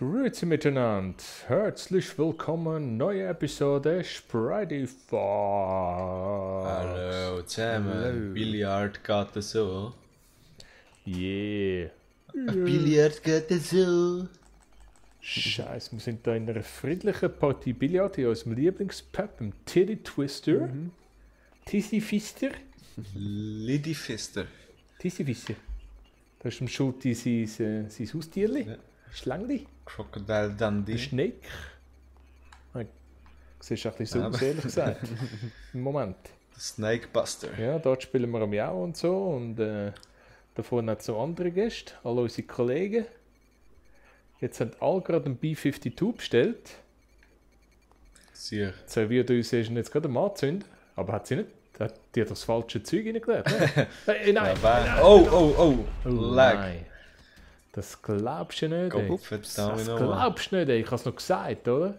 Grüezi miteinander, herzlich willkommen, neue Episode Spridey Fox. Hallo zusammen, Billard geht so. Yeah. Billard geht so. Scheiße, wir sind da in einer friedlichen Partie Billard in unserem Lieblingspub, dem Titty Twister. Tissy Fister. Lady Fister. Tissy Fister. Da ist im Schutti sein Haustierli. Ja. Schlängli. Crocodile Dundee. Der Snake. Siehst du ein bisschen so aus, ehrlich gesagt. Im Moment. Snake Buster. Ja, dort spielen wir am Jau und so. Und davor hat es noch andere Gäste, alle unsere Kollegen. Jetzt haben alle gerade einen B-52 bestellt. Sicher. Jetzt wird uns jetzt gerade mal anzünden. Aber hat sie nicht? Die hat das falsche Zeug reingelegt. Ne? Nein! Oh, lag. Nein. Das glaubst du nicht, ey. Das Verdammt glaubst du nicht, ey. Ich habe es noch gesagt, oder?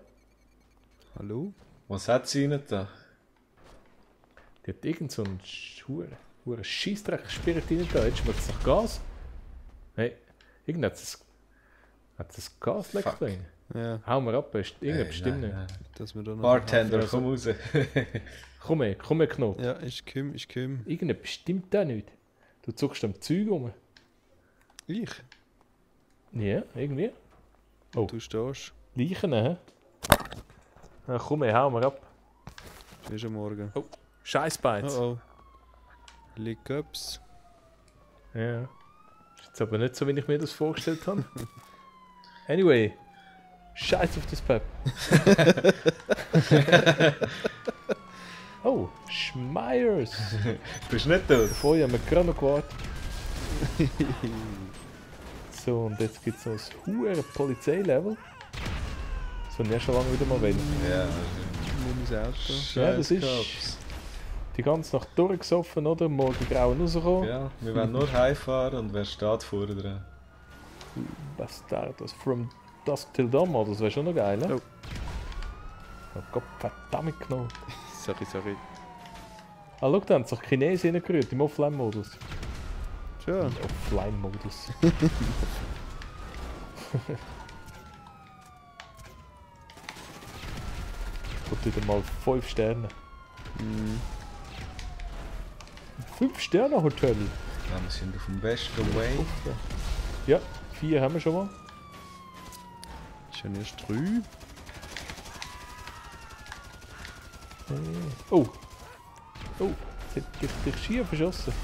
Hallo? Was hat sie nicht da? Die hat irgend so einen hure Scheissdreck-Spirit rein da. Jetzt schmeckt es nach Gas. Hey, irgend hat es Gas leckt rein. Ja, Hau mir ab, irgendeine bestimmt nicht. dass wir da noch... Bartender, komm raus. Komm her, Knopf. Ja, ich komm. Irgendeine bestimmt auch nicht. Du zuckst am Zeug rum. Ich? Ja, irgendwie. Oh. Du stehst. Leichen, hä? Ja, komm her, hau mir ab. Es ist am Morgen. Oh, Scheißbeiz. Oh. Lick ups. Ja. Ist jetzt aber nicht so, wie ich mir das vorgestellt habe. Anyway. Scheiß auf das Pep. Oh, Schmeiers. Bist du nicht tot? Vorher haben wir gerade noch gewartet. So, und jetzt gibt es noch ein hohe Polizeilevel. Das wollen wir schon lange wieder mal wählen. Ja. Nimm mein Auto. Ja, das ist die ganze Nacht durchgesoffen, oder? Morgen grauen rausgekommen. Ja, wir wollen nur heimfahren und wer steht vorne dran? Bastardos. From Dusk Till Dawn, das wäre schon noch geil, ne? Oh. Oh Gott, verdammt genommen. Sorry. Ah, schau, da haben sich Chinesen reingerührt im Offline-Modus. Schön. Offline-Modus. Kommt wieder mal 5 Sterne. 5-Sterne-Hotel. Ja, wir sind auf dem besten Way. Ja, 4 haben wir schon mal. Ist ja erst 3. Oh! Oh! Jetzt hat dich schief verschossen.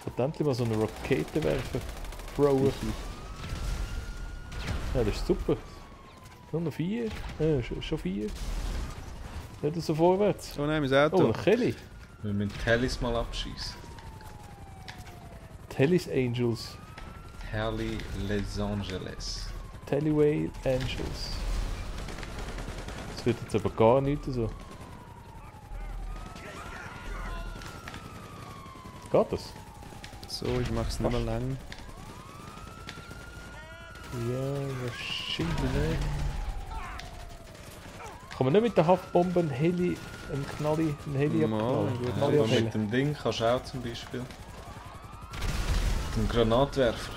Verdammt mal so eine Raketenwerfer. Thrower. Ja, das ist super. Nur noch 4. Schon 4. Nicht so vorwärts. Oh nein, mein Oh, Auto. ein Kelly. Wir müssen Hellis mal abschießen. Telly's Angels. Helly Les Angeles. Tellyway Angels. Das wird jetzt aber gar nicht so. Geht das? So, ich mach's nicht mehr lang. Ja, wahrscheinlich nicht. Kann man nicht mit der Haftbombe einen Heli abknallen? Ja, aber mit dem Ding kannst du auch zum Beispiel. Mit dem Granatwerfer.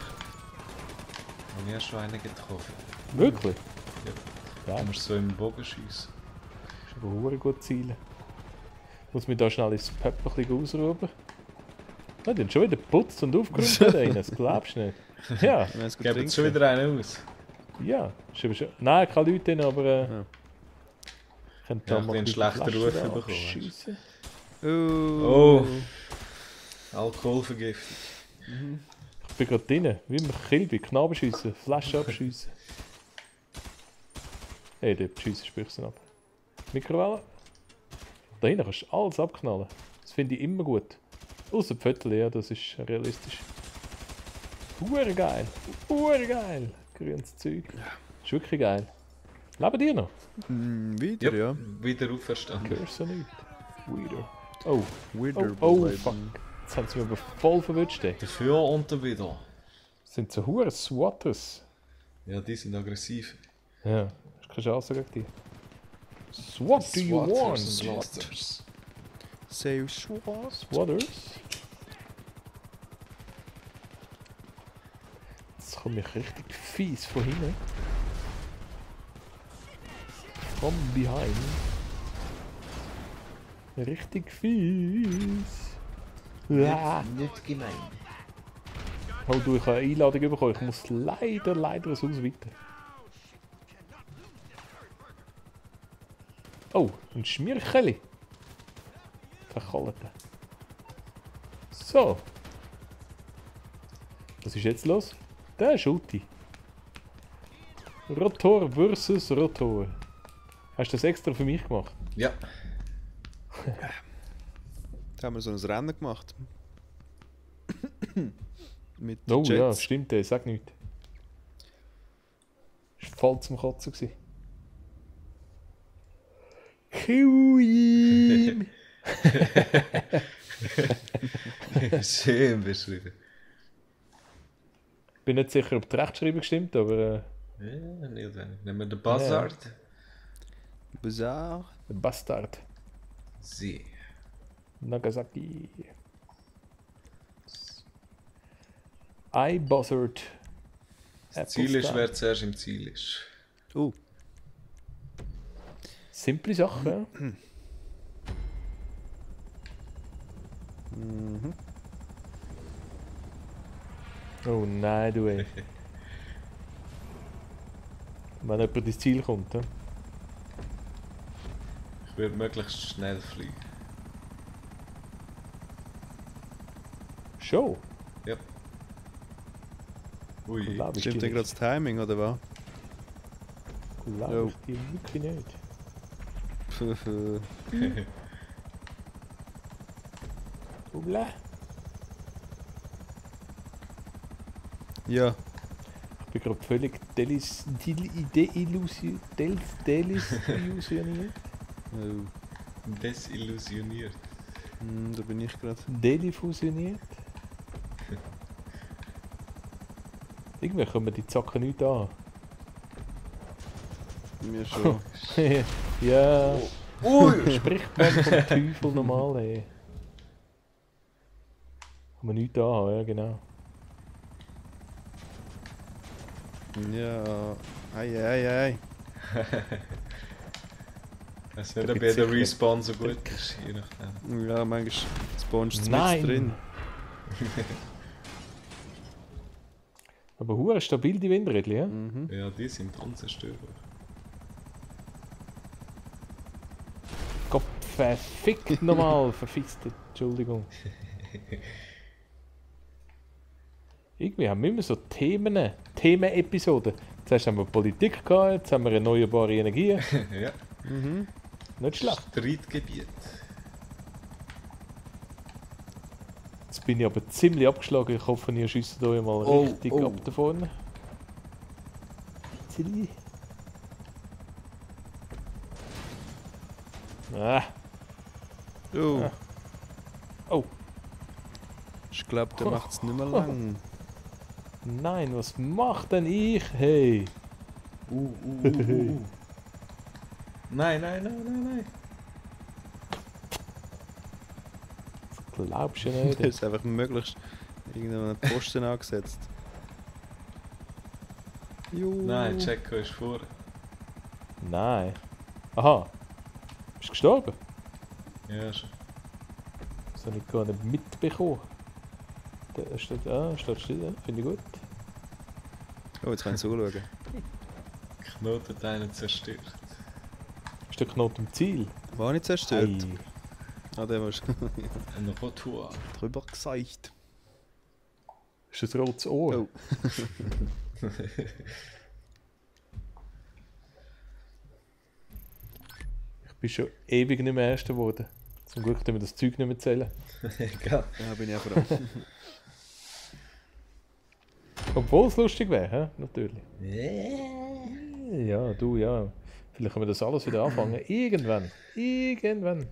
Habe ich ja schon einen getroffen. Wirklich? Ja. Du musst so im Bogen schiessen. Das ist aber verdammt gut zielen. Ich muss mich da schnell ins Pep ein bisschen ausruhen. Ja, die haben schon wieder geputzt und aufgeräumt da rein, das glaubst du nicht. Ja, Geben jetzt schon wieder einen aus. ja. Ist aber schon... Nein, keine Leute drin, aber... Ja. Könnt Ja, da mal ein ein schlechter bisschen Ruf Flaschen bekommen. abschiessen. Oh. Alkoholvergiftung. Ich bin gerade drin, wie im Kilby, Knaben schiessen, Flaschen abschiessen. Hey, dort schiessen Spüchsen ab. Mikrowelle. Da hinten kannst du alles abknallen. Das finde ich immer gut. Außer die Viertel, ja, das ist realistisch. Hure geil! Hure geil! Grünes Zeug. Ist wirklich geil. Leben die noch? Wieder, ja. Wieder auferstanden. Hörst du nicht? Weirder. Oh, Wieder. oh fuck. Jetzt haben sie mich aber voll verwünscht, ey. Dafür und wieder. Das sind so hure Swatters. Ja, die sind aggressiv. Ja, hast keine Chance gegen die. Swat do you want? Swatters. Say SWAT. Swatters? Jetzt komme ich richtig fies von hinten. From behind. Richtig fies. Ja. Nicht gemein. Oh du, ich habe eine Einladung bekommen. Ich muss leider das Haus weiter. Oh, ein Schmircheli. Verkallte. So. Was ist jetzt los? Der ist Uti. Rotor versus Rotor. Hast du das extra für mich gemacht? Ja. Da haben wir so ein Rennen gemacht. Mit Oh Jets. ja, stimmt, sag nichts. Das war voll zum Kotzen gewesen. Kill ihm! Schön beschrieben. Ich bin nicht sicher, ob die Rechtschreibung stimmt, aber Ja, nicht wenig. Nehmen wir den Buzzard. Bizarre. der Bastard. Sie. Nagasaki. I buzzard. Das Ziel ist, wer zuerst im Ziel ist. Oh, Simple Sache, ja. Oh nein, du ey. Wenn jemand ins Ziel kommt, ja. Ich würde möglichst schnell fliegen. Schon? Ja. Ui. Glaub ich stimmt dir denn gerade nicht. das Timing, oder was? Glaub Jo. ich dir wirklich nicht. Ubla. Ja, Ich bin gerade völlig desillusioniert. oh. Desillusioniert. Da bin ich gerade. Delifusioniert. Irgendwie kommen die Zacken nicht an. Mir schon. Ja, Ui! spricht man vom Teufel normal, ey. Kann man nicht an, ja genau. Ja. Ei. Ich weiß nicht, Da ob gibt's jeder sicher- Respawn so gut ist, je nachdem. Ja, manchmal spawnst du Nein. mit drin. Aber hure stabil die Windrädchen, ja? Mhm. Ja, die sind unzerstörbar. Gott verfickt nochmal, verfickt, Entschuldigung. Irgendwie haben wir immer so Themen-Episoden. Zuerst haben wir Politik gehabt, jetzt haben wir erneuerbare Energien. Ja. Mhm. Nicht schlecht. Streitgebiet. Jetzt bin ich aber ziemlich abgeschlagen. Ich hoffe, ihr schießt euch mal Oh, richtig oh. ab da vorne. Zilli. Ah, Oh. Ah. Oh, Ich glaube, der macht es nicht mehr lang. nein, was macht denn ich? Hey. Nein, nein, nein, nein, nein. Das glaubst du Der nicht. ist einfach möglichst irgendeinen Posten angesetzt. Jo. Nein, Jacko ist vor. Nein. Aha. Bist du gestorben? Ja, schon. Das habe ich gar nicht mitbekommen. Da steht still, ja. Finde ich gut. Oh, jetzt kann ich zuschauen. Knoten einen zerstört. Ist der Knoten im Ziel? War nicht zerstört. Ei. Ah, der war schon Ein Rotor. drüber gesagt. Ist das rotes Ohr? Oh. Ich bin schon ewig nicht mehr Erster geworden. Zum Glück können wir das Zeug nicht mehr zählen. Egal. Ja, bin ich auch froh. Obwohl es lustig wäre, hä? Natürlich. Ja, du, ja. Vielleicht können wir das alles wieder anfangen. Irgendwann. Irgendwann.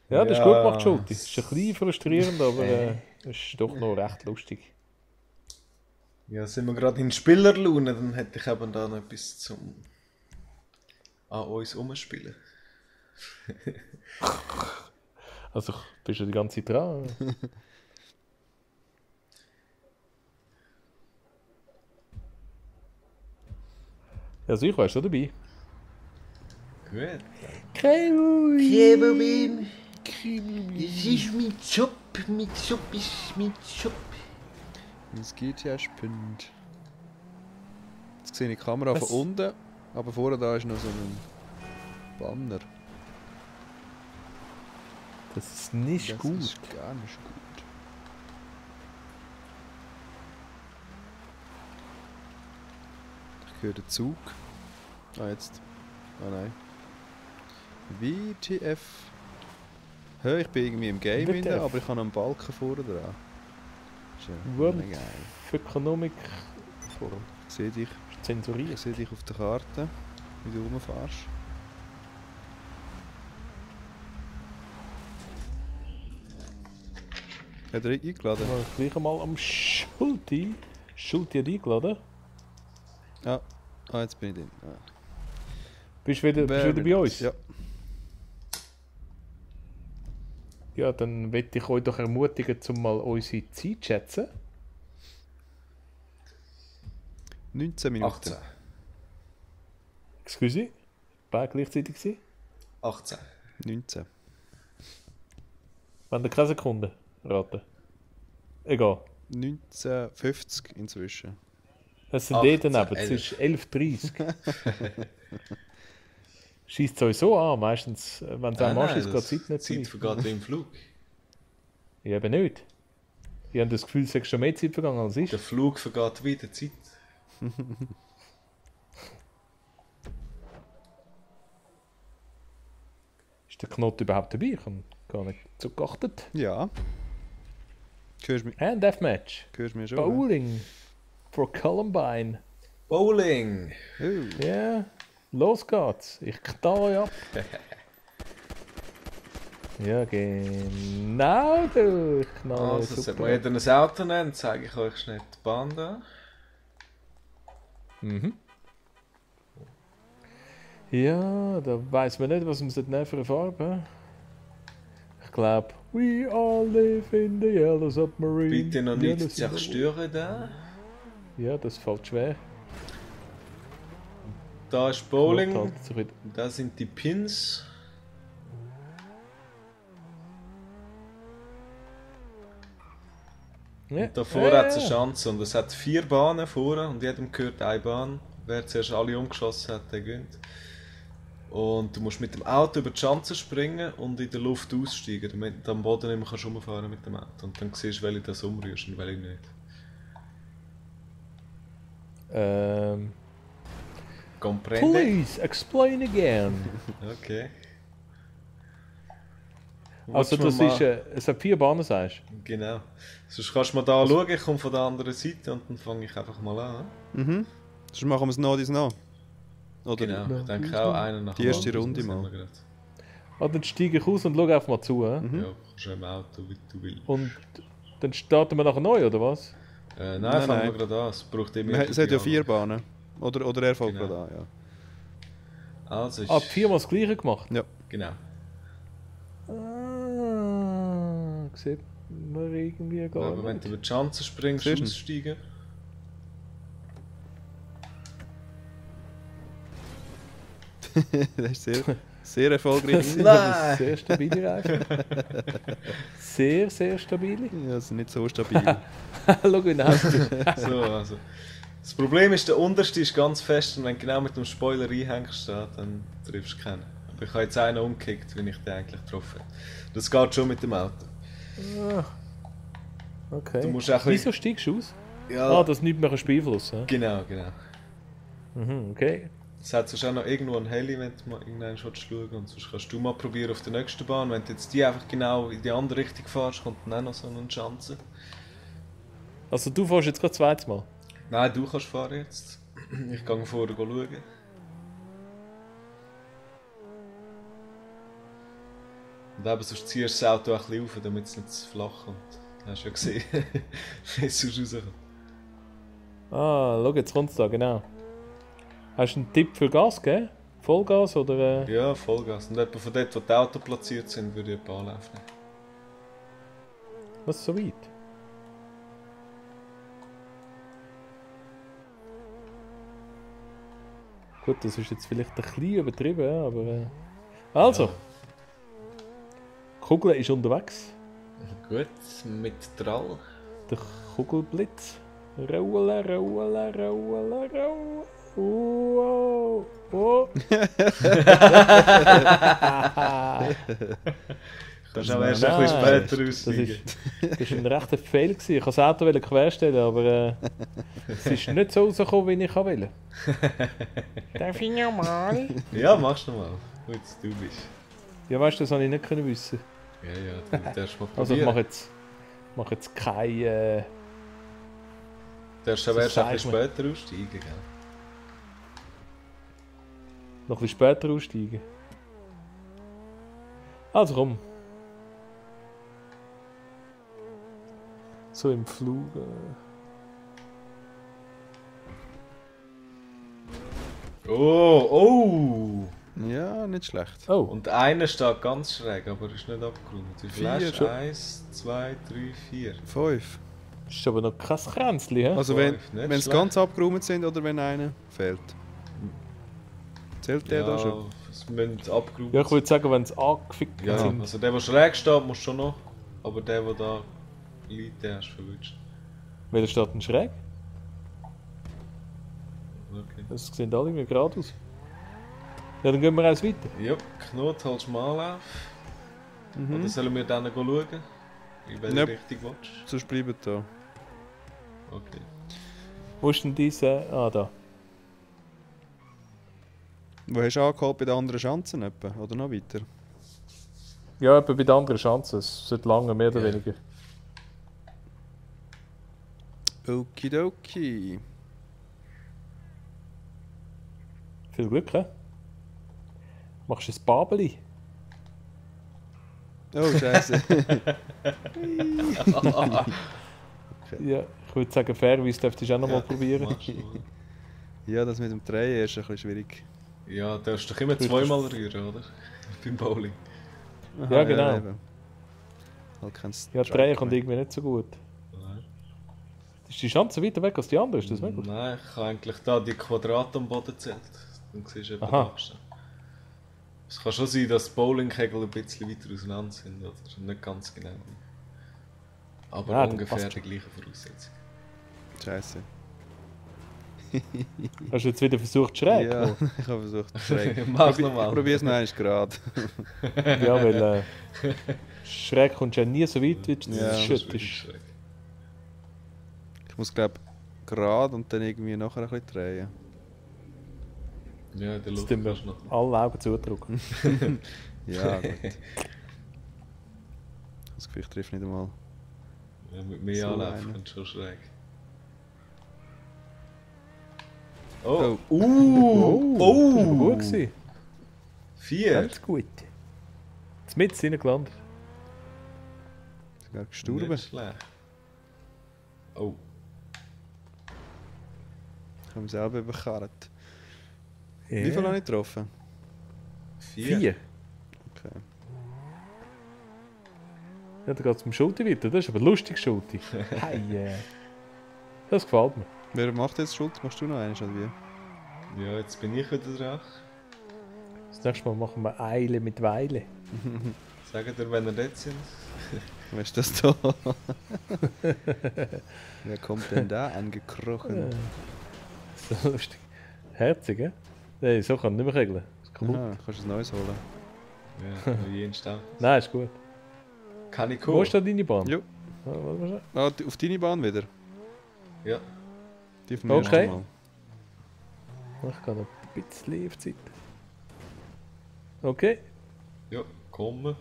Ja, das ist Ja. gut gemacht, Schulti. Das ist ein bisschen frustrierend, aber es ist doch noch recht lustig. Ja, sind wir gerade in Spielerlaune, dann hätte ich eben da noch etwas zum an uns umspielen. Also, bist du die ganze Zeit dran? Ja, sicher, wärst du dabei. Gut. Kein es ist mein Job, mein Job ist mein Job. Es geht ja spannend. Jetzt sehe ich die Kamera Was? von unten, aber vorne da ist noch so ein Banner. Das ist nicht Das gut. ist gar nicht gut. Ich höre den Zug. Ah, jetzt. Ah, nein. WTF. Hä, ich bin irgendwie im Game WTF. drin, aber ich habe einen Balken vorne dran. Ist ja World geil. Economic Forum. Ich sehe dich. Ist zensuriert. Ich sehe dich auf der Karte, wie du rumfährst. Hat er eingeladen? Mal gleich einmal am Schulti. Schulti hat eingeladen. Ja. Ah, jetzt bin ich drin. Ah. Bist du wieder bei uns? Ja. Ja, dann möchte ich euch doch ermutigen, um mal unsere Zeit zu schätzen. 19 Minuten. 18. Excuse? Beide gleichzeitig gewesen? 18. 19. Wenn ihr keine Sekunde raten. Egal. 1950 inzwischen. Es sind 18, daneben. Es ist 11:30. Schießt es euch so an, meistens, wenn es einem anschießt, geht die Zeit nicht Zeit so vergeht wie im Flug. Ja, eben nicht. Ich habe das Gefühl, es ist schon mehr Zeit vergangen als ich. Der Flug vergeht wieder Zeit. Ist der Knot überhaupt dabei? Ich habe gar nicht so geachtet. Ja. Hörst du mich, And Deathmatch. hörst du mich schon? Bowling. For Columbine. Bowling! Oh. Ja, los geht's. Ich knall euch ab. Ja, genau du. Ich knall euch Also, sollte super man ab. jeder ein Auto nehmen, zeige ich euch schnell die Bahn da. Mhm. Ja, da weiß man nicht, was man nehmen für eine Farbe. Ich glaube, we all live in the yellow submarine. Bitte noch nicht Yellow zerstören da. Ja, das fällt schwer. Da ist Bowling. Knot haltet sich wieder. Da sind die Pins. Ja. Und davor hat es eine Chance und es hat 4 Bahnen vorne und jedem gehört eine Bahn. Wer zuerst alle umgeschossen hat, der gewinnt. Und du musst mit dem Auto über die Schanze springen und in der Luft aussteigen, damit du am Boden nicht mehr kannst rumfahren mit dem Auto. Und dann siehst du, welche das umrührst und welche nicht. Comprende? Please explain again. Okay. Also Willst das du mal- ist, es hat 4 Bahnen, sagst du? Genau. Sonst kannst du mal da schauen, ich komme von der anderen Seite und dann fange ich einfach mal an. Mhm. Sonst machen wir es noch, dies noch. Oder? Genau, ich denke auch einer nach Die dem erste anderen, Runde das haben mal. wir gerade. Ah, dann steige ich aus und schaue einfach mal zu. Ja, kannst du im Auto, wie du willst. Und dann starten wir nachher neu, oder was? Nein, Nein, fangen wir nein. gerade an. Es braucht immer Es hat ja die 4 Bahnen. Oder er fällt Genau. gerade an, ja. Also ist... Ah, 4-mal das gleiche gemacht? Ja. Genau. Ah, sieht man irgendwie gar Aber wenn nicht. du über die Schanze springst, Siehst du? aussteigen. Das ist sehr, sehr erfolgreich. Das ist sehr stabile Reifen. Sehr, sehr stabile. Ja, das ist nicht so stabil. Schau, wie nice das ist. So, also. Das Problem ist, der unterste ist ganz fest und wenn du genau mit dem Spoiler einhängst, dann triffst du keinen. Aber ich habe jetzt einen umgekickt, wenn ich den eigentlich getroffen habe. Das geht schon mit dem Auto. Okay. Du musst auch Wieso steigst du aus? Ja, Ah, das nimmt mir einen Spielfluss. Ja? genau. Mhm, okay. Es hat sonst auch noch irgendwo einen Heli, wenn du mal irgendwann schauen willst. Und sonst kannst du mal probieren auf der nächsten Bahn. Wenn du jetzt die einfach genau in die andere Richtung fährst, kommt dann auch noch so eine Chance. Also du fährst jetzt gerade zweites Mal? Nein, du kannst fahren jetzt. Ich gehe vorher schauen. Und eben, sonst ziehst du das Auto auch ein bisschen auf, damit es nicht zu flach kommt. Hast du ja gesehen, wie es sonst rauskommt. Ah, schau, jetzt kommt es da, genau. Hast du einen Tipp für Gas gegeben? Vollgas oder... Ja, Vollgas. Und etwa von dort, wo die Autos platziert sind, würde ich ein paar Anlauf nehmen. Was, so weit? Gut, das ist jetzt vielleicht ein bisschen übertrieben, ja, aber... Also. Ja. Die Kugel ist unterwegs. Gut, mit Trall. Der Kugelblitz. Rollen, rollen, rollen, rollen. Oh, oh. Kannst auch erst ein bisschen Nein, später das aussteigen. Das war ein rechter Fehler. Ich wollte das Auto querstellen, aber es ist nicht so rausgekommen, wie ich wollte. Darf ich nochmal? Ja, machst du mal. Gut, du bist. Ja, weißt du, das habe ich nicht können wissen. Ja, ja, du darfst mal Also ich probieren. mache jetzt kein... Du darfst aber das erst ein zeigt bisschen mir. später aussteigen, gell? noch ein bisschen später aussteigen. Also komm. So im Flug. Oh, oh! Ja, nicht schlecht. Oh, Und einer steht ganz schräg, aber ist nicht abgerundet. Wie viel Vier hast schon. du? 1, 2, 3, 4. 5. ist aber noch kein Kränzchen, hä? Also wenn Fünf, nicht es schlecht. ganz abgeräumt sind oder wenn einer fehlt. Zählt der da schon? es müssen abgeräumt Ja, ich würde sagen, wenn es angefickt Ja, sind. also der schräg steht, muss schon noch. Aber der da liegt, der hast du verwünscht. Welcher steht denn schräg? Okay. Das sehen alle irgendwie gerade aus. Ja, dann gehen wir eins weiter. Ja, Knut, holst du mal auf. Mhm. Oder sollen wir dann schauen? In welche Nope. Richtung willst Sonst bleibt da. du? Okay. Wo ist denn diese? Ah, da. Wo hast du angeholt bei den anderen Schanzen etwa? Oder noch weiter? Ja, etwa bei den anderen Chancen. Es sollte lange, mehr oder Ja. weniger. Okidoki. Viel Glück, hä? Machst du ein Babeli? Oh, scheiße. Ja, ich würde sagen, fairerweise dürftest du auch noch mal probieren. machst du mal. Ja, das mit dem Drehen ist ein bisschen schwierig. Ja, du darfst doch immer zweimal rühren, oder? Beim Bowling. Ja, genau. eben. Halt kein Ja, Strike drehen kommt mehr. irgendwie nicht so gut. Nein. Ist die Chance weiter weg als die andere? Ist das möglich? Nein, ich habe eigentlich da die Quadrate am Boden gezählt. Dann siehst du etwa Aha. den Abstand. Es kann schon sein, dass die Bowlingkegel ein bisschen weiter auseinander sind, oder nicht ganz genau. Aber Ja, das ungefähr passt die schon. gleiche Voraussetzung. Scheiße. Hast du jetzt wieder versucht schräg? Ja, zu ich habe versucht. schräg. Mach's Ich nochmal. probiere es noch einmal gerade. machen? Ja, weil schräg kommst du ja nie so weit, wie du Ja, das das schüttest. schräg. Ich muss glaube gerade und dann irgendwie nachher ein bisschen drehen. Ja, in der Jetzt Luft tun wir kannst du noch. alle Augen zudrücken. Ja, gut. Das Gefühl, ich treffe nicht einmal. Ja, mit mir So anlaufen einer. kannst du schon schräg. Oh! Oh. Das war gut gewesen. 4! Ganz gut. Jetzt mit reingelandet. Sogar gestorben. Nicht schlecht. Oh, Ich habe mich selber überkarrt. Ja. Wie viel habe ich getroffen? 4. 4. Okay. Ja, dann geht es um Schulti weiter. Das ist aber lustig, Schulti. Hey, das gefällt mir. Wer macht jetzt Schuld? Machst du noch einen oder wie? Ja, jetzt bin ich wieder dran. Das nächste Mal machen wir Eile mit Weile. Sagt ihr, wenn ihr dort sind? Wer ist das da? Wer kommt denn da angekrochen? So lustig. Herzig, hä? Nein, so kann ich nicht mehr regeln. Das ist kaputt. Aha, kannst du ein neues holen? Ja, wie jeden Stamm. Nein, ist gut. Kann ich Wo kommen? ist da deine Bahn? Jo. Warte mal schnell. Ah, auf deine Bahn wieder? Ja. Die vom Okay. ersten Mal. Ich gehe noch ein bisschen auf die Seite. Okay. Ja, kommen.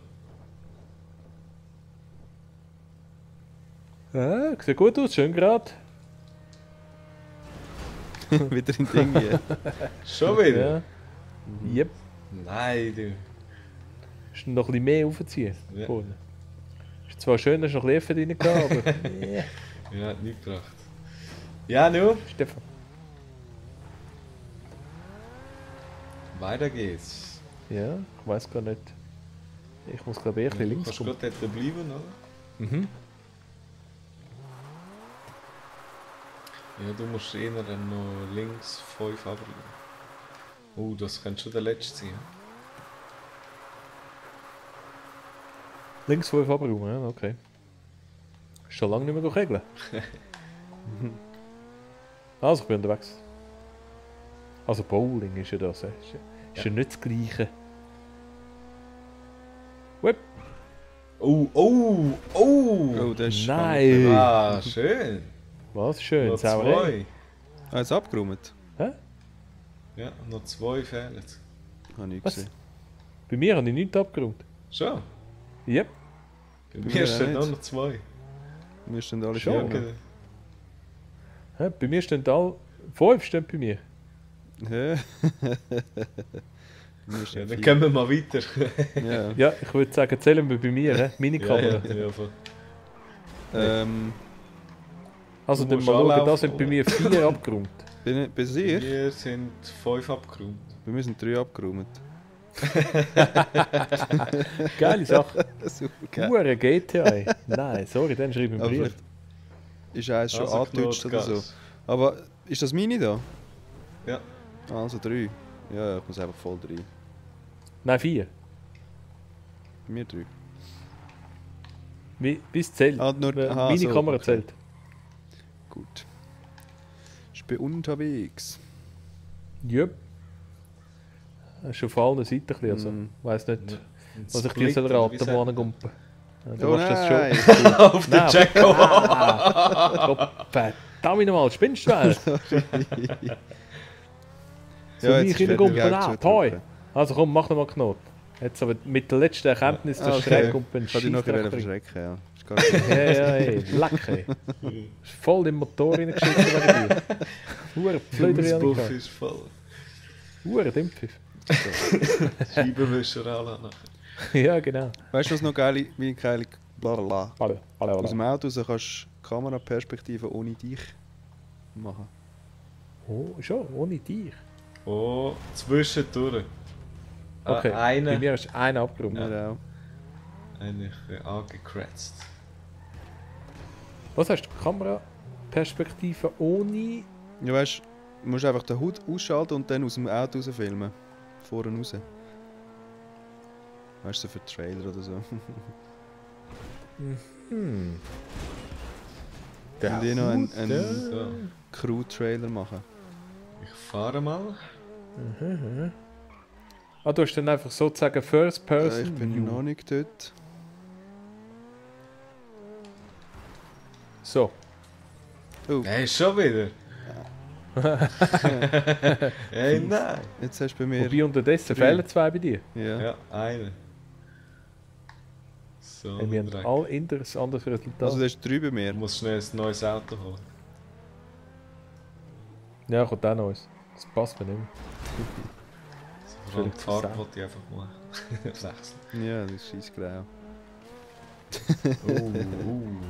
Ah, sieht gut aus, schön gerade. Wieder in Ding hier. Schon wieder? Ja. Yep. Nein, du. Ist noch ein bisschen mehr aufziehen. Ja. Vorne. Ist zwar schön, dass du noch Liefer drin gehabt, aber. Yeah. Ja, hat nichts gebracht. Ja, nu. Stefan. Weiter geht's. Ja, ich weiß gar nicht. Ich muss glaube ich ein bisschen Du links kannst kommen. gerade dort bleiben, oder? Mhm. Ja, du musst eher dann noch links 5 runter. Oh, das könnte schon der letzte sein. Links 5 abräumen, ja, okay. Schon lange nicht mehr kegeln. Also, ich bin unterwegs. Also Bowling ist ja das, ist ja nicht das Gleiche. Whip! Oh, oh, oh! Oh, das ist Nein! Ah, schön! Was schön, Noch Sauerei. 2. Ah, jetzt abgeräumt? Ja, noch 2 fehlen. Habe ich Was? gesehen. Bei mir habe ich nichts abgeräumt. Schon? Yep. Bei Bei mir mir stehen auch nur nicht. noch 2. Wir stehen alle Schon? vier. genau. Hä? Bei mir stehen alle... 5 stehen bei mir. Hä? Wir Ja, stehen dann 4. gehen wir mal weiter. Ja. Ja, ich würde sagen, zählen wir bei mir, hä? Meine Kamera. Ja, voll. Also, Du dann musst mal schauen, da anlaufen, sind bei mir 4 abgeräumt. Bei sich? Wir sind 5 abgeräumt. Bei mir sind 3 abgeräumt. Geile Sache. Super geil. Hure GTA. ey. Nein, sorry, dann schreibe ich Aber einen Brief. vielleicht ist eins schon Also, angedeutscht Knut, oder so. Gas. Aber ist das meine da? Ja. Also 3. Ja, ich muss einfach voll 3. Nein, 4. Bei mir 3. Bis zählt. Ah, nur, aha, Meine so, Kamera okay. zählt. Gut. Ich bin unterwegs. Yep. Das ist auf allen Seiten ein bisschen, also. Mm. Weiss nicht, Ein was ich Split, dir soll oder wie raten, sagt wo man? angumpen. Du Oh machst das nein! schon. Auf den Nein, Jacko! Verdammt nochmal, spinnst du wel? So Ja, wie jetzt ich ist reingumpen fertig, auch. Geld Toi. zurückdrücken. Also komm, mach nochmal Knot. Jetzt aber mit der letzten Erkenntnis, Ah, dass okay. Schräggumpen Ich wollte dich noch Scheissdreck bringt. verschrecken, ja. Ist gar nicht Ja, ja, ey, leck, ey. Ist voll im Motor reingeschissen wegen dir. Hure Flöder Fußbuff rein. ist voll. Hure Dämpfiff. Scheibenwischer anlachen. Ja, genau. Weißt du, was noch geil, wie geil blablabla. Alle, alle, Aus dem alle. Auto raus kannst du Kameraperspektive ohne dich machen. Oh, schon, ohne dich. Oh, zwischendurch. Okay, bei Einer mir ist einer abgeräumt. Ja. Auch. eigentlich angekratzt. Was hast du? Kameraperspektive ohne... Ja, weißt du, musst einfach den Hut ausschalten und dann aus dem Auto raus filmen. Vorne raus. Weißt du, so für Trailer oder so. Hm. Und die noch einen So, Crew-Trailer machen. ich fahre mal. Ah, du hast dann einfach sozusagen First Person Ich bin View. noch nicht dort. So. Hey, schon wieder? Hey, nein! Jetzt hast du bei mir... Wobei unterdessen drei. fehlen 2 bei dir. Ja. Ja, einer. So, Hey, wir haben Dreck. alle anderes Resultat. Also du hast 3 bei mir. Ich muss schnell ein neues Auto holen. Ja, kommt auch noch eins. Das passt mir nicht mehr. Vor allem die Vielleicht Farbe zusammen. wollte ich einfach mal wechseln. Ja, das ist scheiß grau. Wunder.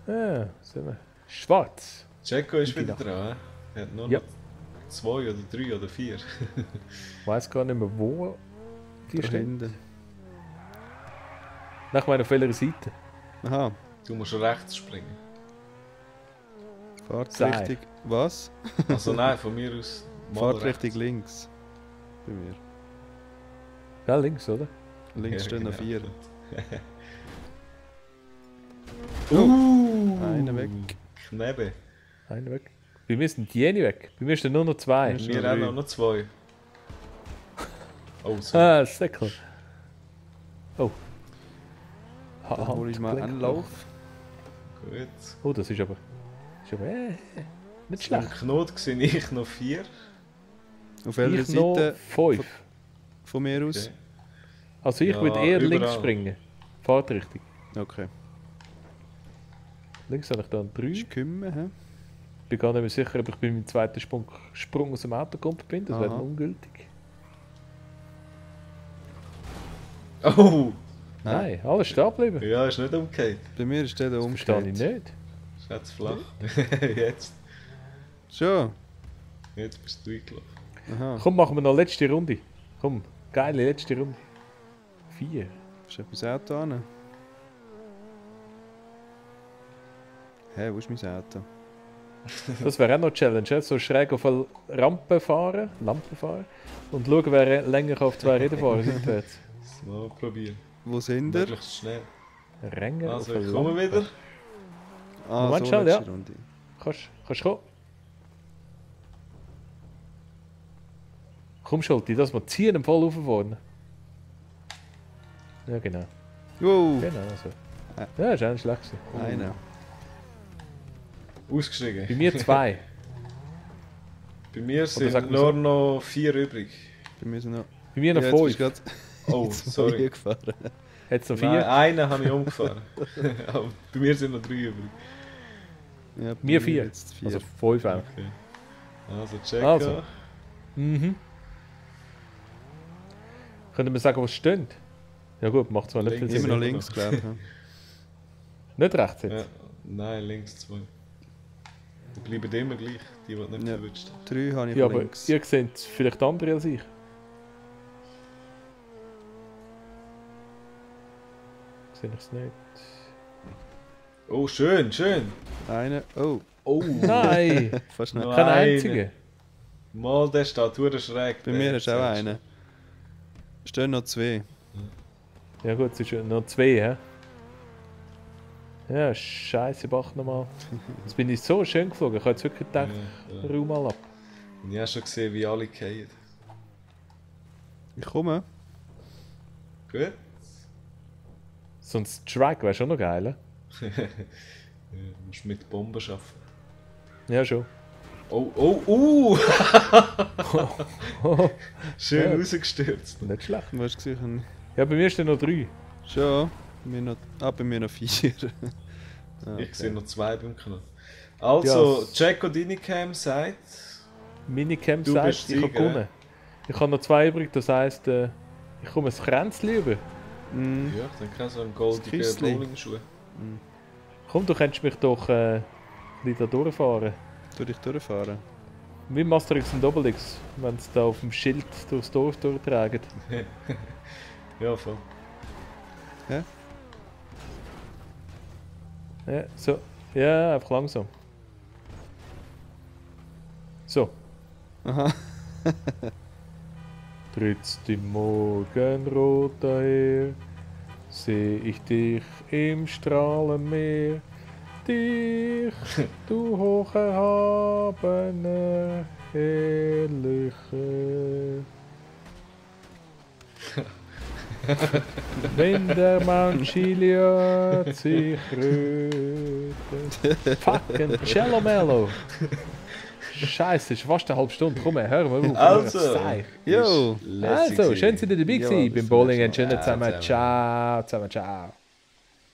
Ja, sehen wir. Schwarz. Jacko ist Genau. wieder dran, he? Er hat nur Ja. noch 2 oder 3 oder 4. Ich weiss gar nicht mehr, wo die Da stehen. hinten. Nach meiner auf welcher Seite? Aha, Du musst rechts springen. Fahrtrichtung... Was? Also nein, von mir aus. mal Fahrtrichtung rechts. links. Bei mir. Ja, links, oder? Links Ja, stehen noch genau. 4. Einer weg. Knebe. Einer weg. Bei mir sind die eine weg. Bei mir stehen nur noch 2. Ja, Wir haben auch noch 2. Oh, so. Ah, Säckel. Oh. Dann hole ich mal Anlauf. Gut. Oh, das ist aber nicht Beim schlecht. Knot sehe ich noch 4. Auf welcher Ich noch Seite 5. von mir aus? Okay. Also ich Ja, würde eher links überall. springen. Fahrtrichtung. Okay. Links habe ich dann 3. Ist kümmern, hä? Ich bin gar nicht mehr sicher, ob ich bei meinem zweiten Sprung aus dem Auto gekommen bin. Das wäre Aha. ungültig. Oh! Nein, alles stehen geblieben. Ja, ist nicht umgekehrt. Bei mir ist der da Das verstehe ich umgekehrt. nicht. Ist jetzt flach. Jetzt. Schon? Jetzt bist du eingelaufen. Aha. Komm, machen wir noch letzte Runde. Komm, geile letzte Runde. 4. Ist etwas Auto an? Hä, wo ist mein Auto? Das wäre auch noch eine Challenge, ja? So schräg auf eine Lampe fahren und schauen, wer länger auf 2 Räder fahren seitwärts. Das mal probieren. Wo sind wir? Möglichst schnell. Rennen auf Also, eine ich komme Lampe. wieder. Ah, Moment so schnell, letzte ja. Runde. Kannst kommen. Komm, Scholti, das wir ziehen im voll rauf vorne. Ja, genau. Wow, Genau, so. Ja, ist auch nicht schlecht gewesen. einer. Ausgestiegen. Bei mir 2. Bei mir sag sind mal nur noch 4 übrig. Bei mir sind noch... Bei mir noch Ja, jetzt bist 5. du gerade Oh, zwei sorry. gefahren. Jetzt noch Nein, 4. einen habe ich umgefahren. Aber bei mir sind noch 3 übrig. Ja, bei Mir 4. Jetzt 4. Also 5 auch. Okay. Also, check. Also. Mhm. Könnte man sagen, was steht? Ja gut, macht zwar nicht viel Links. Sinn. Immer noch Sinn. links, glaube ich. Ja. Nicht rechts jetzt. Ja. Nein, links 2. Die bleiben immer gleich, die nicht Ja. verwünscht. 3 habe ich Ja, von aber links. ihr seht vielleicht andere als ich. Sehe ich es nicht. Oh, schön, schön. Einer. Oh, Oh, Nein! fast nicht. Nein. Kein einziger. mal der steht durch schräg. Bei der mir ist auch sagst du. einer. Stehen noch 2. Ja gut, es ist ja noch 2, hä? Ja, scheiße, Bach nochmal. Jetzt bin ich so schön geflogen, ich habe jetzt wirklich gedacht, Ja, ja. ruh mal ab. Und ich habe schon gesehen, wie alle fallen. Ich komme. Gut? Sonst Drag wäre schon noch geil, hä? Ja, du musst mit Bomben arbeiten. Ja, schon. Oh! Schön Ja. rausgestürzt. Nicht schlecht. Du hast gesehen. Ja, bei mir stehen noch 3. Schon. Bei mir noch 4. Ich sehe noch 2 beim Kanal. Also, Jacko Dinicam sagt, Minicamp Du sagt, bist ich habe Sieger, gewonnen. Ich habe noch 2 übrig, das heisst, ich komme ein Kränzchen über. Mhm. ja, dann kann so einen goldigen Christli. Bowling-Schuh. Komm, du könntest mich doch ein bisschen da durchfahren. Tu dich durchfahren. Wie Masterix und Obelix, wenn sie da auf dem Schild durchs Dorf durchtragen. Ja, voll. Ja, so. Ja, einfach langsam. So. Aha. Trittst im Morgenrot daher, seh ich dich im Strahlenmeer. Dich, du hocherhabener, herrlicher. Wenn der Mount Chiliad sich rötet. Fucking Cello Mello. Scheiße, ist fast eine halbe Stunde. Komm, hör mal auf. Also. Sei. Jo. Ist lässig Also, schön, gewesen. dass ihr dabei Ja, gewesen bis beim zum Bowling nächsten and Mal. zusammen. Ja, Ciao, zusammen, ciao.